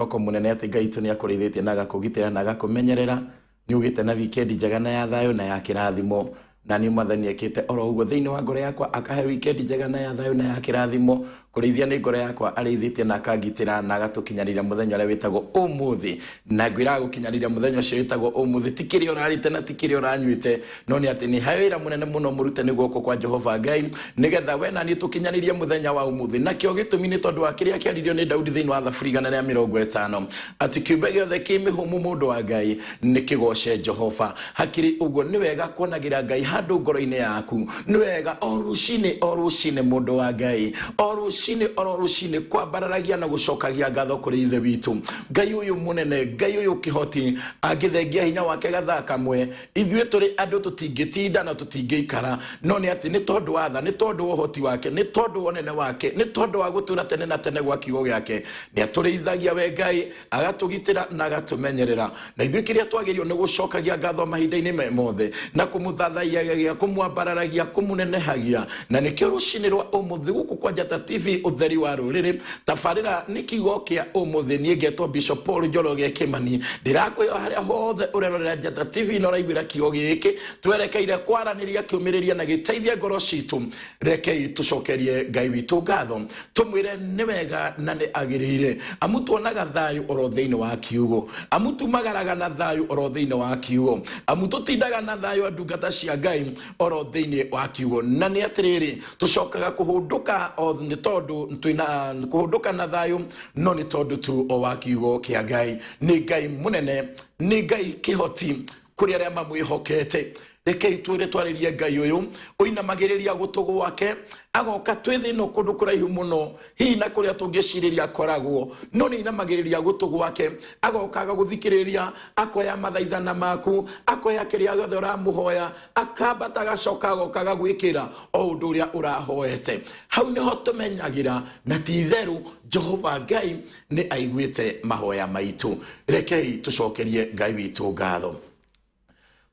Mwĩhoko mũnene atĩ Ngai witũ nĩ akũrĩithĩtie na agakũgitĩra na agakũmenyerera. Nĩ ũgĩte na wikendi njega na ya thayũ na ya kĩrathimo. Na niĩ Mwathani ekĩte oro ũguo thĩinĩ wa ngoro yakwa, akahe wikendi njega na ya thayũ na ya kĩrathimo. Kũrĩithia nĩ ngoro yakwa arĩithĩtie na akangitĩra na agatũkinyanĩria mũthenya ũrĩa wĩtagwo ũmũthĩ. Na ngwĩraga gũkinyanĩria mũthenya ũcio wĩtagwo ũmũthĩ ti kĩrĩa ũrarĩte na ti kĩrĩa ũranyuĩte, no nĩ atĩ nĩ harĩ wĩra mũnene mũno mũrute nĩ guoko kwa Jehova Ngai, nĩgetha we na niĩ tũkinyanĩrie mũthenya wa ũmũthĩ. Nakĩo gĩtũmi nĩ tondũ wa kĩrĩa kĩaririo nĩ Daudi thĩinĩ wa Thaburi 150, atĩ kĩũmbe gĩothe kĩ mĩhũmũ mũndũ wa Ngai nĩ kĩgooce Jehova. Hakĩrĩ ũguo, nĩ wega kuonagĩra Ngai handũ ngoro-inĩ yaku. Nĩ wega o rũcinĩ o rũcinĩ mũndũ wa Ngai, o rũcinĩ oro rũcinĩ kwambararagia na gũcokagia ngatho kũrĩ Ithe witũ. Ngai ũyũ mũnene, Ngai ũyũ kĩhoti, angĩthengia hinya wake gathaa kamwe, ithuĩ tũrĩ andũ tũtingĩtinda na tũtingĩikara. No nĩ atĩ nĩ tondũ wa tha, nĩ tondũ wa ũhoti wake, nĩ tondũ wa ũnene wake, nĩ tondũ wa gũtũũra tene na tene gwa kiugo gĩake, nĩ atũrĩithagia we Ngai, agatũgitĩra na agatũmenyerera. Na ithuĩ kĩrĩa twagĩrĩirwo nĩ gũcokagia ngatho mahinda-inĩ me mothe, na kũmũthathaiyagia, kũmwambararagia, kũmũnenehagia. Na nĩkĩo rũcinĩ rwa ũmũthĩ gũkũ kwa Njata TV, ũtheri wa rũrĩrĩ, tabarĩra nĩ kiugo kĩa ũmũthĩ. Niĩ ngetwo Bishop Paul Njoroge Kĩmani, ndĩrakwĩhoya harĩa hothe ũrerorera Njata TV na ũraiguĩra kiugo gĩkĩ, twerekeire kwaranĩria, kĩũmĩrĩria na gĩteithie ngoro citũ. Rekei tũcokerie Ngai witũ ngatho, tũmwĩre nĩ wega na nĩ agĩrĩire, amu tuonaga thayũ oro thĩinĩ wa kiugo, amu tumagaraga na thayũ oro thĩinĩ wa kiugo, amu tũtindaga na thayũ ndungata cia Ngai oro thĩinĩ wa kiugo. Na nĩ atĩrĩrĩ, tũcokaga kũhũndũka o nĩ tondũ twĩna kũhũndũka na thayũ, no nĩ tondũ tu o wa kiugo kĩa Ngai. Nĩ Ngai mũnene, nĩ Ngai kĩhoti kũrĩ arĩa mamwĩhokete. Rekei twĩre twarĩrie Ngai ũyũ ũinamagĩrĩria gũtũ gwake, agoka twĩ thĩ ĩno kũndũ kũraihu mũno hihi na kũrĩa tũngĩcirĩria akoragwo, no nĩ inamagĩrĩria gũtũ gwake, agoka agagũthikĩrĩria, akoya mathaithana maku, akoya kĩrĩa gĩothe ũramũhoya, akambata agacoka agoka agagwĩkĩra o ũndũ ũrĩa ũrahoete. Hau nĩho tũmenyagĩra na ti itherũ Jehova Ngai nĩ aiguĩte mahoya maitũ. Rekei tũcokerie Ngai witũ ngatho.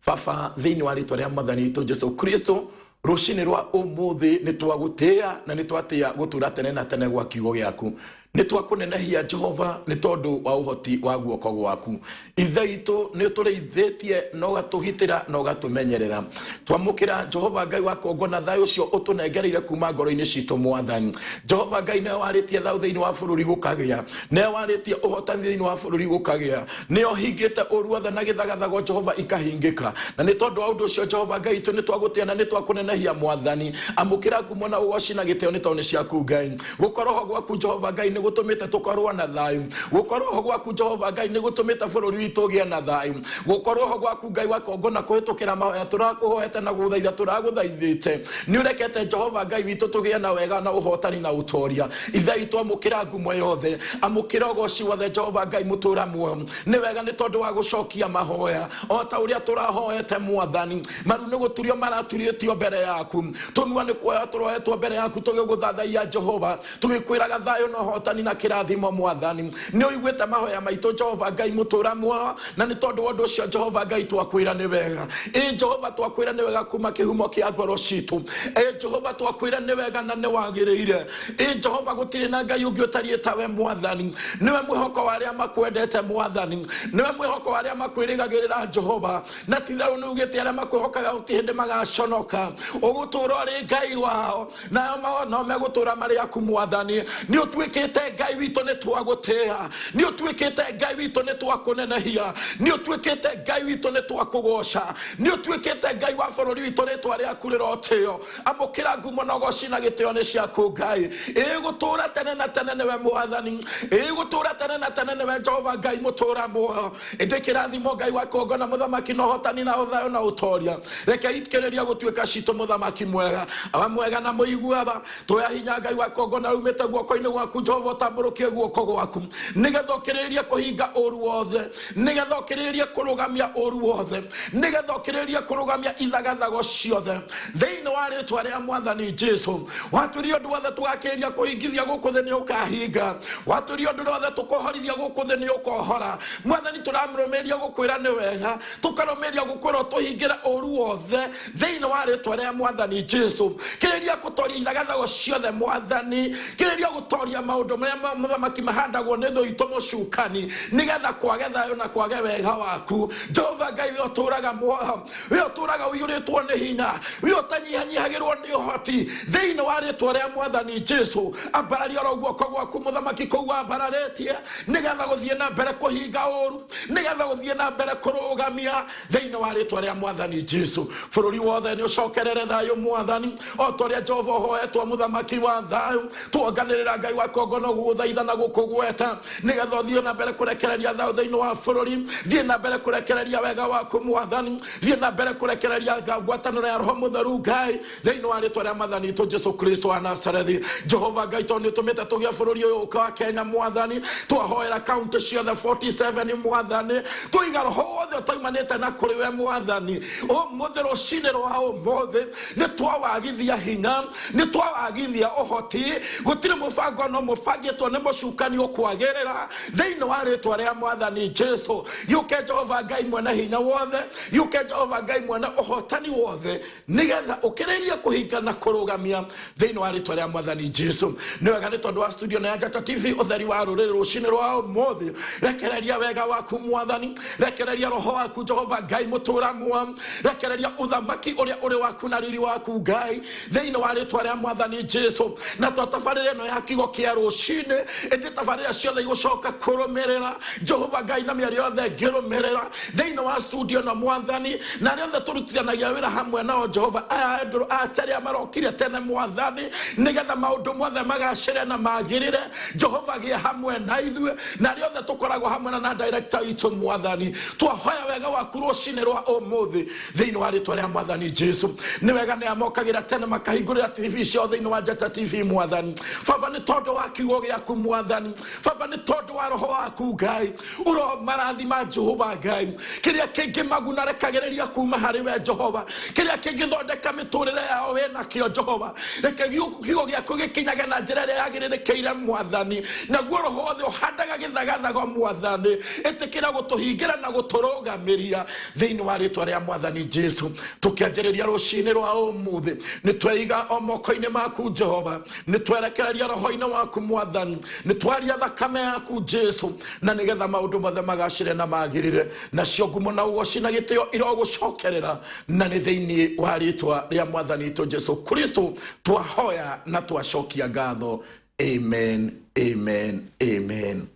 Baba, thĩinĩ wa rĩtwa rĩa Mwathani witũ Jesu Kristo, rũcinĩ rwa ũmũthĩ nĩ twagũtĩĩa na nĩ twatĩĩa gũtũũra tene na tene gwa kiugo gĩaku. Nĩ twakũnenehia Jehova nĩ tondũ wa ũhoti wa guoko gwaku. Ithe witũ, nĩ ũtũrĩithĩtie na ũgatũgitĩra na ũgatũmenyerera. Twamũkĩra Jehova Ngai wa kũngona thayũ ũcio ũtũnengereire kuma ngoro-inĩ citũ Mwathani. Jehova Ngai nĩwe warĩtie thayũ thĩinĩ wa bũrũri gũkagĩa, nĩwe warĩtie ũhotani thĩinĩ wa bũrũri gũkagĩa, nĩwe ũhingĩte ũru wothe na gĩthagathago Jehova ikahingĩka. Na nĩ tondũ wa ũndũ ũcio Jehova Ngai witũ nĩ twagũtĩa na nĩ twakũnenehia Mwathani. Amũkĩra ngumo na ũgoci na gĩtĩo nĩ tondũ nĩ ciaku Ngai. Gũkorwo ho gwaku Jehova Ngai nĩ gũtũmĩte tũkorwo na thayũ. Gũkorwo ho gwaku Jehova Ngai nĩ gũtũmĩte bũrũri witũ ũgĩe na thayũ. Gũkorwo ho gwaku Ngai wa kongona kũhĩtũkĩra mahoya tũrakũhoete na gũgũthaitha tũragũthaithĩte, nĩ ũrekete Jehova Ngai witũ tũgĩe na wega na ũhotani na ũtoria. Ithe witũ, amũkĩra ngumo yothe, amũkĩra ũgoci wothe Jehova Ngai mũtũra muoyo. Nĩ wega nĩ tondũ wa gũcokia mahoya o ta ũrĩa tũrahoete Mwathani. Maru nĩ gũturio maraturĩtio mbere yaku, tũnua nĩ kuoya tũroetwo mbere yaku tũgĩgũthathaiya Jehova, tũgĩkwĩraga thayũ na ũhotani na kĩrathimo Mwathani. Nĩ ũiguĩte mahoya maitũ Jehova Ngai mũtũra muoyo, na nĩ tondũ wa ũndũ ũcio Jehova Ngai twakwĩra nĩ wega. Ĩ Jehova, twakwĩra nĩ wega kuma kĩhumo kĩa ngoro citũ. Ĩ Jehova, twakwĩra nĩ wega na nĩ wagĩrĩire. Ĩ Jehova, gũtirĩ na Ngai ũngĩ ũtariĩ tawe Mwathani. Nĩwe mwĩhoko wa arĩa makwendete Mwathani, nĩwe mwĩhoko wa arĩa makwĩrĩgagĩrĩra Jehova. Na ti itherũ nĩ ugĩte arĩa makwĩhokaga gũtirĩ hĩndĩ magaconoka. Ũgũtũũra ũrĩ Ngai wao, nao no megũtũũra marĩ aku Mwathani. Nĩ ũtuĩkĩte Ngai witũ, nĩ twagũtĩĩa. Nĩ ũtuĩkĩte Ngai witũ, nĩ twakũnenehia. Nĩ ũtuĩkĩte Ngai witũ, nĩ twakũgoca. Nĩ ũtuĩkĩte Ngai wa bũrũri witũ, rĩtwa rĩaku rĩrotĩo. Amũkĩra ngumo na ũgoci na gĩtĩo nĩ ciaku Ngai. Ĩgũtũũra tene na tene nĩwe Mwathani, ĩgũtũũra tene na tene nĩwe Jehova Ngai mũtũũra muoyo. Ĩndĩ kĩrathimo Ngai wa kũngona mũthamaki na ũhotani na ũthayũ na ũtoria. Reke ikĩrĩria gũtuĩka citũ mũthamaki mwega, awa mwega na mũiguaga. Tuoya hinya Ngai wa kũngona umĩte guoko-inĩ gwaku Jehova, ũtambũrũkie guoko gwaku nĩgetha ũkĩrĩrĩrie kũhinga ũru wothe, nĩgetha ũkĩrĩrĩrie kũrũgamia ũru wothe, nĩgetha ũkĩrĩrĩrie kũrũgamia ithagathago ciothe thĩinĩ wa rĩtwa rĩa Mwathani Jesu. Watwĩrire ũndũ wothe tũgakĩrĩria kũhingithia gũkũ thĩ nĩ ũkahinga. Watwĩrire ũndũ wothe tũkũhoya Ũkohorithia gũkũ thĩ nĩ ũkohora. Mwathani, tũramũrũmĩria gũkwĩra nĩ wega, tũkarũmĩria gũkwĩra ũtũhingĩre ũru wothe thĩinĩ wa rĩtwa rĩa Mwathani Jesu. Kĩrĩria gũtoria ithagathago ciothe Mwathani, kĩrĩria gũtoria maũndũ marĩa mũthamaki mahandagwo nĩ thũ itũ mũcukani, nĩgetha kwage thayũ na kwage wega waku. Jehova Ngai, we ũtũraga muoyo, we ũtũraga ũiyũrĩtwo nĩ hinya, we ũtanyihanyihagĩrwo nĩ ũhoti, thĩinĩ wa rĩtwa rĩa Mwathani Jesu, ambararia oro guoko gwaku mũthamaki kũu wambararĩtie, nĩgetha gũthiĩ na mbere kũhinga ũru, nĩgetha gũthiĩ na mbere kũrũgamia thĩinĩ wa rĩtwa rĩa Mwathani Jesu. Bũrũri wothe nĩ ũcokerere thayũ Mwathani, o ta ũrĩa Jehova ũhoetwo mũthamaki wa thayũ. Tuonganĩrĩra Ngai wa kongono gũgũthaitha na gũkũgweta, nĩgetha ũthiĩ na mbere kũrekereria thayũ thĩinĩ wa bũrũri. Thiĩ na mbere kũrekereria wega waku Mwathani, thiĩ na mbere kũrekereria ngwatanĩro ya Roho Mũtheru Ngai, thĩinĩ wa rĩtwa rĩa Mwathani witũ Jesu Kristo wa Nazarethi. Jehova Ngai, tondũ nĩ ũtũmĩte tũgĩe bũrũri ũyũ wa Kenya Mwathani, twahoera kaunti ciothe 47 Mwathani, tũiga roho wothe ũtaumanĩte na kũrĩ we Mwathani. Ũmũthĩ rũcinĩ rwa ũmũthĩ nĩ twawagithia hinya, nĩ twawagithia ũhoti, gũtirĩ mũbango no mũbangĩtwo nĩ mũcukani ũkwagĩrĩra thĩinĩ wa rĩtwa rĩa Mwathani Jesu. Gĩũke Jehova Ngai mwene hinya wothe, gĩũke Jehova Ngai mwene ũhotani wothe, nigetha ukiririe kuhinga na kurugamia thiini wa ritwa ria Mwathani Jesu. Ni wega ni tondu wa studio na ya Njata TV, utheri wa ruriri, rucini rwa umuthi, rekereria wega waku Mwathani, rekereria roho waku Jehova Ngai mutura muo, rekereria uthamaki uria uri waku na riri waku Ngai thiini wa ritwa ria Mwathani Jesu. Na twatabarĩra ĩno ya kiugo kĩa rũcinĩ, ĩndĩ tabarĩra ciothe igũcoka kũrũmĩrĩra Jehova Ngai na mĩario yothe ngĩrũmĩrĩra thĩinĩ wa studio na Mwathani, na arĩa othe tũrutithanagia wĩra hamwe nao Jehova, aya andũ acha arĩa marokire tene Mwathani, nĩgetha maũndũ mothe magacĩre na magĩrĩre. Jehova, gĩa hamwe na ithuĩ na arĩa othe tũkoragwo hamwe na director witũ Mwathani. Twahoya wega waku rũcinĩ rwa ũmũthĩ thĩinĩ wa rĩtwa rĩa Mwathani Jesu. Nĩ wega nĩ amokagĩra tene makahingũrĩra TV ciao thĩinĩ wa Njata TV Mwathani. Baba, nĩ tondũ wa kiugo gĩaku Mwathani, Baba, nĩ tondũ wa roho waku Ngai, uro marathima Jehova Ngai, kĩrĩa kĩngĩmaguna rekagĩrĩria kuma harĩ we Jehova, kĩrĩa kĩngĩthondeka mĩtũrĩre yao wĩ nakĩo Jehova, reke kiugo gĩaku gĩkinyage na njĩra ĩrĩa yagĩrĩrĩkĩire Mwathani. Naguo roho wothe ũhandaga gĩthagathago Mwathani, ĩtĩkĩra gũtũhingĩra na gũtũrũgamĩria thĩinĩ wa rĩtwa rĩa Mwathani Jesu. Tũkĩanjĩrĩria rũcinĩ rwa ũmũthĩ, nĩ tweiga o moko-inĩ maku Jehova, nĩ twerekereria roho-inĩ waku Mwathani, nĩ twaria thakame yaku Jesu, na nĩgetha maũndũ mothe magacĩre na magĩrĩre, nacio ngumo na ũgoci na gĩtĩo irogũcokerera, na nĩ thĩinĩ wa rĩtwa rĩa Mwathani witũ Jesu Kristo twahoya na twacokia ngatho. Amen, amen, amen.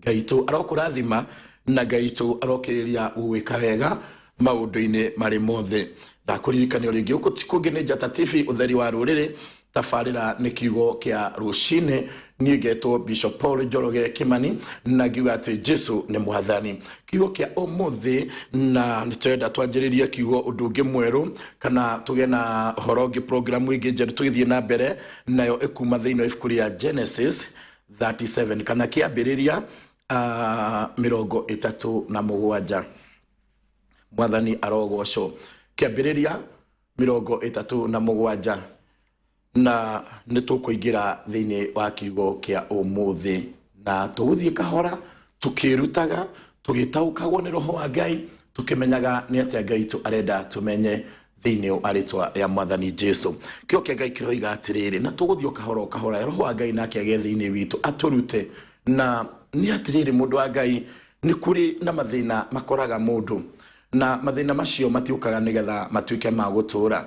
Ngai witũ arokũrathima na Ngai witũ arokĩrĩria gũgwĩka wega maũndũ-inĩ marĩ mothe. Ndakũririkania o rĩngĩ, gũkũ ti kũngĩ nĩ Njata TV, ũtheri wa rũrĩrĩ. Tabarĩra nĩ kiugo kĩa rũcinĩ. Niĩ ngetwo Bishop Paul Njoroge Kimani, na ngiuga atĩ Jesu nĩ Mwathani. Kiugo kĩa ũmũthĩ, na nĩ tũrenda twanjĩrĩrie kiugo ũndũ ũngĩ mwerũ, kana tũgĩe na ũhoro ũngĩ, programu ĩngĩ njerũ tũgĩthiĩ na mbere nayo, ĩkuma thĩinĩ wa ibuku rĩa Genesis 37 kana Kĩambĩrĩria 37. Mwathani arogocwo. Kĩambĩrĩria 37, na nĩ tũkũingĩra thĩinĩ wa kiugo kĩa ũmũthĩ, na tũgũthiĩ kahora tũkĩrutaga, tũgĩtaũkagwo nĩ roho wa Ngai, tũkĩmenyaga nĩ atĩa Ngai witũ arenda tũmenye thĩinĩ wa rĩtwa rĩa Mwathani Jesu. Kĩo kĩa Ngai kĩroiga atĩrĩrĩ, na tũgũthiĩ o kahora o kahora, roho wa Ngai nake agĩe thĩinĩ witũ atũrute. Na nĩ atĩrĩrĩ, mũndũ wa Ngai, nĩ kũrĩ na mathĩna makoraga mũndũ, na mathĩna macio matiũkaga nĩgetha matuĩke ma gũtũũra,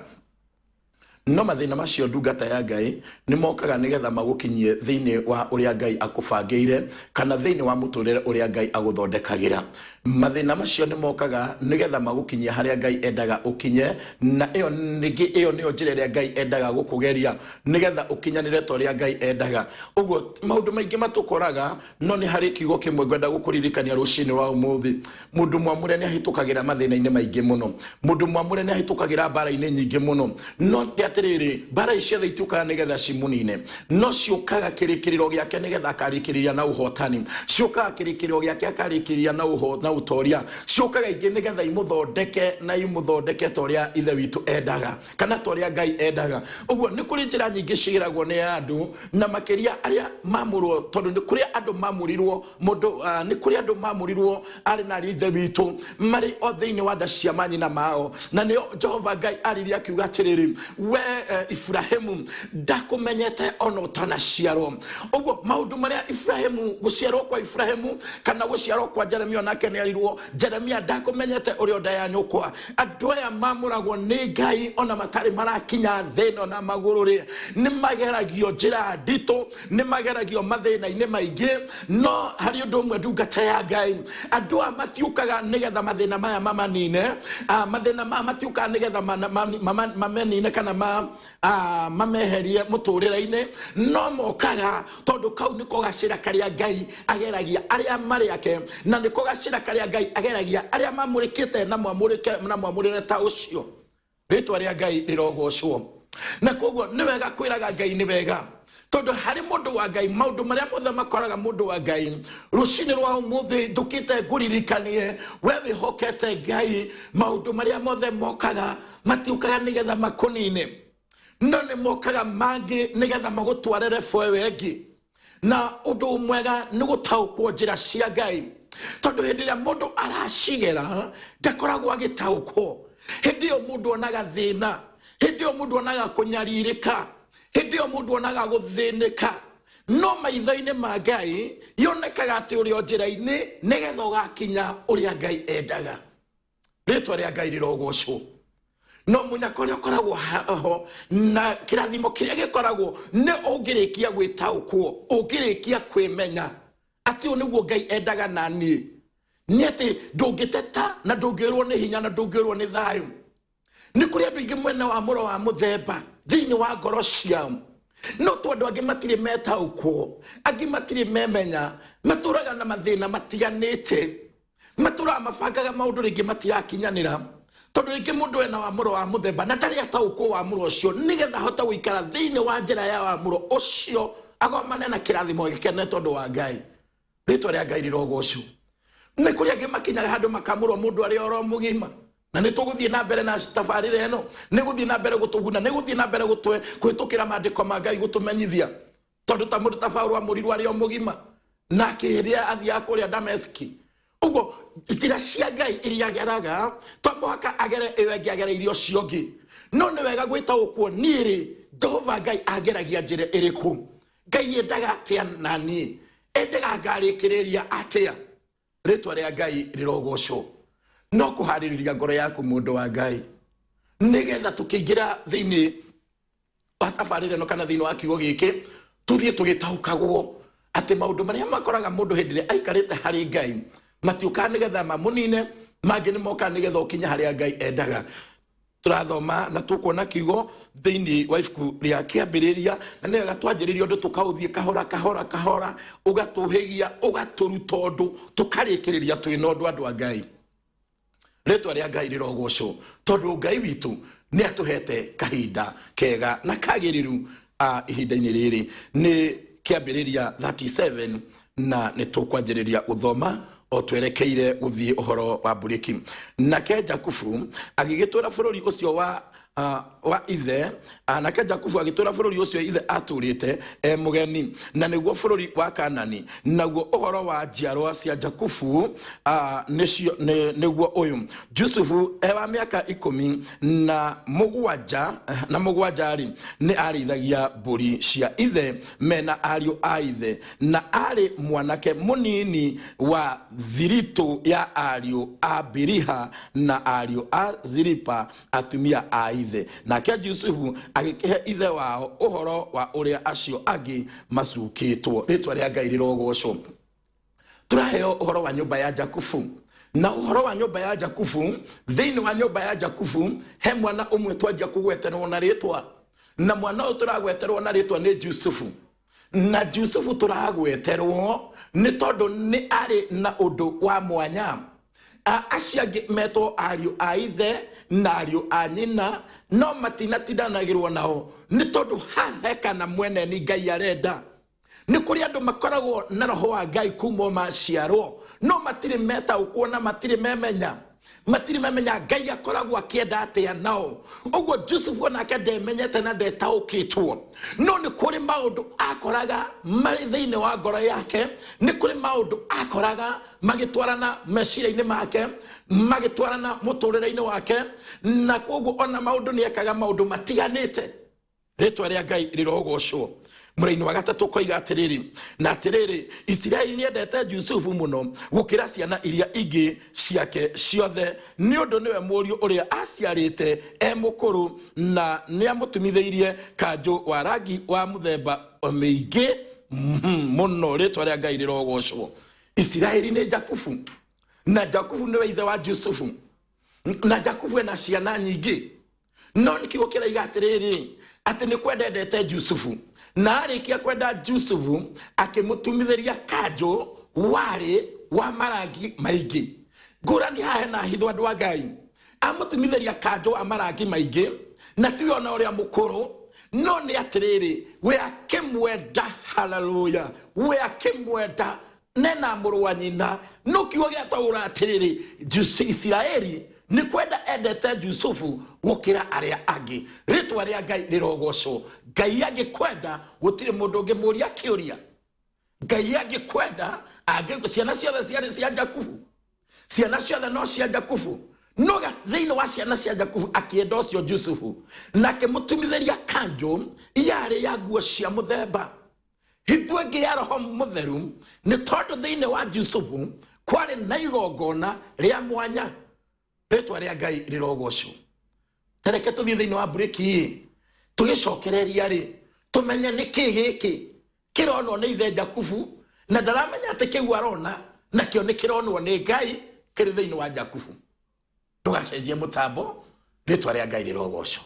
no mathĩna macio, ndungata ya Ngai, nĩ mokaga nĩgetha magũkinyie thĩinĩ wa ũrĩa Ngai akũbangĩire, kana thĩinĩ wa mũtũrĩre ũrĩa Ngai agũthondekagĩra. Mathĩna macio nĩ mokaga nĩgetha magũkinyie harĩa Ngai endaga ũkinye, na ĩyo ningĩ ĩyo nĩyo njĩra ĩrĩa Ngai endaga gũkũgeria nĩgetha ũkinyanĩre ta ũrĩa Ngai endaga. Ũguo maũndũ maingĩ matũkoraga, no nĩ harĩ kiugo kĩmwe ngwenda gũkũririkania rũcinĩ rwa ũmũthĩ. Mũndũ mwamũre nĩ ahĩtũkagĩra mathĩna-inĩ maingĩ mũno, mũndũ mwamũre nĩ ahĩtũkagĩra mbara-inĩ nyingĩ mũno, no nĩ Atĩrĩrĩ, mbara ici ciothe itiũkaga nĩgetha cimũnine, no ciũkaga kĩrĩkĩrĩro gĩake nĩgetha akarĩkĩrĩria na ũhotani. Ciũkaga kĩrĩkĩrĩro gĩake akarĩkĩrĩria na ũtoria. Ciũkaga ingĩ nĩgetha imũthondeke na imũthondeke ta ũrĩa Ithe witũ endaga kana ta ũrĩa Ngai endaga. Ũguo nĩ kũrĩ njĩra nyingĩ cigeragwo nĩ andũ, na makĩria arĩa mamũrwo, tondũ nĩ kũrĩ andũ mamũrirwo mũndũ, nĩ kũrĩ andũ mamũrirwo arĩ na arĩ Ithe witũ marĩ o thĩinĩ wa nda cia manyina mao, na nĩo Jehova Ngai aririe akiuga atĩrĩrĩ, we Iburahĩmu, ndakũmenyete ona ũtanaciarwo. Ũguo maũndũ marĩa Iburahĩmu, gũciarwo kwa Iburahĩmu kana gũciarwo kwa Jeremia, onake nĩ arirwo, Jeremia, ndakũmenyete ũrĩ o nda ya nyũkwa. Andũ aya mamũragwo nĩ Ngai ona matarĩ marakinya thĩ ĩno na magũrũ rĩ, nĩ mageragio njĩra nditũ, nĩ mageragio mathĩna-inĩ maingĩ. No harĩ ũndũ ũmwe, ndungata ya Ngai, andũ aya matiũkaga nĩgetha mathĩna maya mamanine, mathĩna maya matiũkaga nĩgetha mamenine kana mameherie mũtũrĩre-inĩ, no mokaga tondũ kau nĩko gacĩra karĩa Ngai ageragia arĩa marĩ ake, na nĩko gacĩra karĩa Ngai ageragia arĩa mamũrĩkĩte na mwamũrĩke na mwamũrĩre ta ũcio. Rĩtwa rĩa Ngai rĩrogocwo. Na koguo nĩ wega kwĩraga Ngai nĩ wega, tondũ harĩ mũndũ wa Ngai maũndũ marĩa mothe makoraga mũndũ wa Ngai rũcinĩ rwa ũmũthĩ, njũkĩte ngũririkanie we wĩhokete Ngai, maũndũ marĩa mothe mokaga matiũkaga nĩgetha makũnine, no nĩ mokaga mangĩ nĩgetha magũtwarĩre boewe ĩngĩ. Na ũndũ mwega nĩ gũtaũkwo njĩra cia Ngai, tondũ hĩndĩ ĩrĩa mũndũ aracigera ndakoragwo agĩtaũkwo. Hĩndĩ ĩyo mũndũ onaga thĩna, hĩndĩ ĩyo mũndũ onaga kũnyarirĩka, hĩndĩ ĩyo mũndũ onaga gũthĩnĩka, no maitho-inĩ ma Ngai yonekaga atĩ ũrĩ o njĩra-inĩ nĩgetha ũgakinya ũrĩa Ngai endaga. Rĩtwa rĩa Ngai rĩrogocwo. No mũnyaka ũrĩa ũkoragwo ho na kĩrathimo kĩrĩa gĩkoragwo nĩ ũngĩrĩkia gwĩtaũkwo, ũngĩrĩkia kwĩmenya atĩ ũyũ nĩguo Ngai endaga na niĩ, nĩ atĩ ndũngĩteta na ndũngĩũrwo nĩ hinya na ndũngĩũrwo nĩ thayũ. Nĩ kũrĩ andũ aingĩ mwena wa mũro wa mũthemba thĩinĩ wa ngoro ciao, no tondũ angĩ matirĩ metaũkwo, angĩ matirĩ memenya, matũraga na mathĩna matiganĩte, matũraga mabangaga maũndũ rĩngĩ matirakinyanĩra, tondũ rĩngĩ mũndũ ena wamũro wa mũthemba na ndarĩ ataũkwo wamũro ũcio, nĩgetha ahote gũikara thĩinĩ wa njĩra ya wamũro ũcio, agomane na kĩrathimo gĩkene tondũ wa Ngai. Rĩtwa rĩa Ngai rĩrogocwo. Nĩ kũrĩ angĩ makinyaga handũ makamũrwo mũndũ arĩ oro mũgima, na nĩ tũgũthiĩ na mbere na tabarĩra ĩno, nĩ gũthiĩ na mbere gũtũguna, nĩ gũthiĩ na mbere kũhĩtũkĩra maandĩko ma Ngai gũtũmenyithia, tondũ ta mũndũ ta Paũlũ amũrirwo arĩ o mũgima na akĩrĩa athiaga kũrĩa Dameski. Ũguo njĩra cia Ngai iria ageraga to mũhaka agere ĩyo ĩngĩ agereirie ũcio ũngĩ, no nĩ wega gwĩtaũkwo niĩ rĩ, Jehova Ngai angeragia njĩra ĩrĩkũ, Ngai endaga atĩa na niĩ, endaga ngarĩkĩrĩria atĩa. Rĩtwa rĩa Ngai rĩrogocwo. No kũharĩrĩria ngoro yaku, mũndũ wa Ngai, nĩgetha tũkĩingĩra thĩinĩ wa tabarĩra ĩno kana thĩinĩ wa kiugo gĩkĩ, tũthiĩ tũgĩtaũkagwo atĩ maũndũ marĩa makoraga mũndũ hĩndĩ ĩrĩa aikarĩte harĩ Ngai matiũkaga nĩgetha mamũnine, mangĩ nĩ mokaga nĩgetha ũkinye harĩa Ngai endaga. Tũrathoma na tũkuona kiugo thĩinĩ wa ibuku rĩa Kĩambĩrĩria, na nĩ wega twanjĩrĩria ũndũ tũkaũthiĩ kahora kahora kahora, ũgatũhĩgia, ũgatũruta ũndũ, tũkarĩkĩrĩria twĩna ũndũ. Andũ a Ngai, rĩtwa rĩa Ngai rĩrogocwo, tondũ Ngai witũ nĩ atũhete kahinda kega na kagĩrĩru. Ihinda-inĩ rĩrĩ nĩ Kĩambĩrĩria 37, na nĩ tũkwanjĩrĩria gũthoma o twerekeire gũthiĩ ũhoro wa mburĩki. Nake Jakubu agĩgĩtũra bũrũri ũcio wa ithe, nake Jakubu agĩtũra bũrũri ũcio ithe atũrĩte e mũgeni, na nĩguo bũrũri wa Kanani. Naguo ũhoro wa njiarwa cia Jakubu nĩguo ũyũ: Jusufu e wa mĩaka 17 rĩ, nĩ arĩithagia mbũri cia ithe mena ariũ a ithe, na arĩ mwanake mũnini wa thiritũ ya ariũ a Biliha na ariũ a Zilipa, atumia a ithe. Nake Jusufu agĩkĩhe ithe wao ũhoro wa ũrĩa acio angĩ macukĩtwo. Rĩtwa rĩa Ngai rĩrogocwo. Tũraheo ũhoro wa nyũmba ya Jakubu, na ũhoro wa nyũmba ya Jakubu, thĩinĩ wa nyũmba ya Jakubu he mwana ũmwe twanjia kũgweterwo na rĩtwa, na mwana ũyũ tũragweterwo na rĩtwa nĩ Jusufu. Na Jusufu tũragweterwo nĩ tondũ nĩ arĩ na ũndũ wa mwanya. Acio angĩ metwo ariũ a ithe na ariũ a nyina, no matinatindanagĩrwo nao nĩ tondũ haha he kana mwene ni Ngai arenda. Nĩ kũrĩ andũ makoragwo na roho wa Ngai kuma o maciarwo, no matirĩ metaũkwo na matirĩ memenya, matirĩ memenya Ngai akoragwo akĩenda atĩa nao. Ũguo Jusufu onake ndemenyete na ndetaũkĩtwo, no nĩ kũrĩ maũndũ akoraga marĩ thĩinĩ wa ngoro yake, nĩ kũrĩ maũndũ akoraga magĩtwarana meciria-inĩ make, magĩtwarana mũtũrĩre-inĩ wake, na koguo ona maũndũ nĩ ekaga maũndũ matiganĩte. Rĩtwa rĩa Ngai rĩrogocwo. Mũraini wa gatatũ ũkoiga atĩrĩrĩ, na atĩrĩrĩ, Isiraeli nĩendete Jusufu mũno gũkĩra ciana iria ingĩ ciake ciothe, nĩ ũndũ nĩwe mũriũ ũrĩa aciarĩte e mũkũrũ, na nĩamũtumithĩirie kanjũ wa rangi wa mũthemba mĩingĩ mũno. Rĩtwa rĩa Ngai rĩrogocwo. Isiraeli nĩ Jakubu, na Jakubu nĩwe ithe wa Jusufu, na Jakubu ena ciana nyingĩ, no nĩ kiugo kĩraiga atĩrĩrĩ, atĩ nĩ kwenda endete Jusufu, na arĩkia kwenda Jusufu akĩmũtumithĩria kanjũ warĩ wa marangi maingĩ. Ngũrani haha hena hitho, andũ a Ngai. Amũtumithĩria kanjũ wa marangi maingĩ, na tiwe ona ũrĩa mũkũrũ, no nĩ atĩrĩrĩ, we akĩmwenda. Haleluya! We akĩmwenda nena mũrũ wa nyina. No kiugo gĩataũra atĩrĩrĩ, Isiraeli nĩ kwenda endete Jusufu gũkĩra arĩa angĩ. Rĩtwa rĩa Ngai rĩrogocwo. Ngai angĩkwenda gũtirĩ mũndũ ũngĩmũria kĩũria. Ngai angĩkwenda, ciana ciothe ciarĩ cia Jakubu, ciana ciothe no cia Jakubu, no thĩinĩ wa ciana cia Jakubu akĩenda ũcio Jusufu, na akĩmũtumithĩria kanjũ yarĩ ya nguo cia mũthemba. Hitho ĩngĩ ya roho mũtheru nĩ tondũ thĩinĩ wa Jusufu kwarĩ na igongona rĩa mwanya. Rĩtwa rĩa Ngai rĩrogocwo. Tareke tũthiĩ thĩinĩ wa mburĩki ĩ, tũgĩcokereria rĩ, tũmenye nĩ kĩ gĩkĩ kĩronwo nĩ ithe Jakubu, na ndaramenya atĩ kĩu arona nakĩo nĩ kĩronwo nĩ Ngai kĩrĩ thĩinĩ wa Jakubu. Ndũgacenjie mũtambo. Rĩtwa rĩa Ngai rĩrogocwo.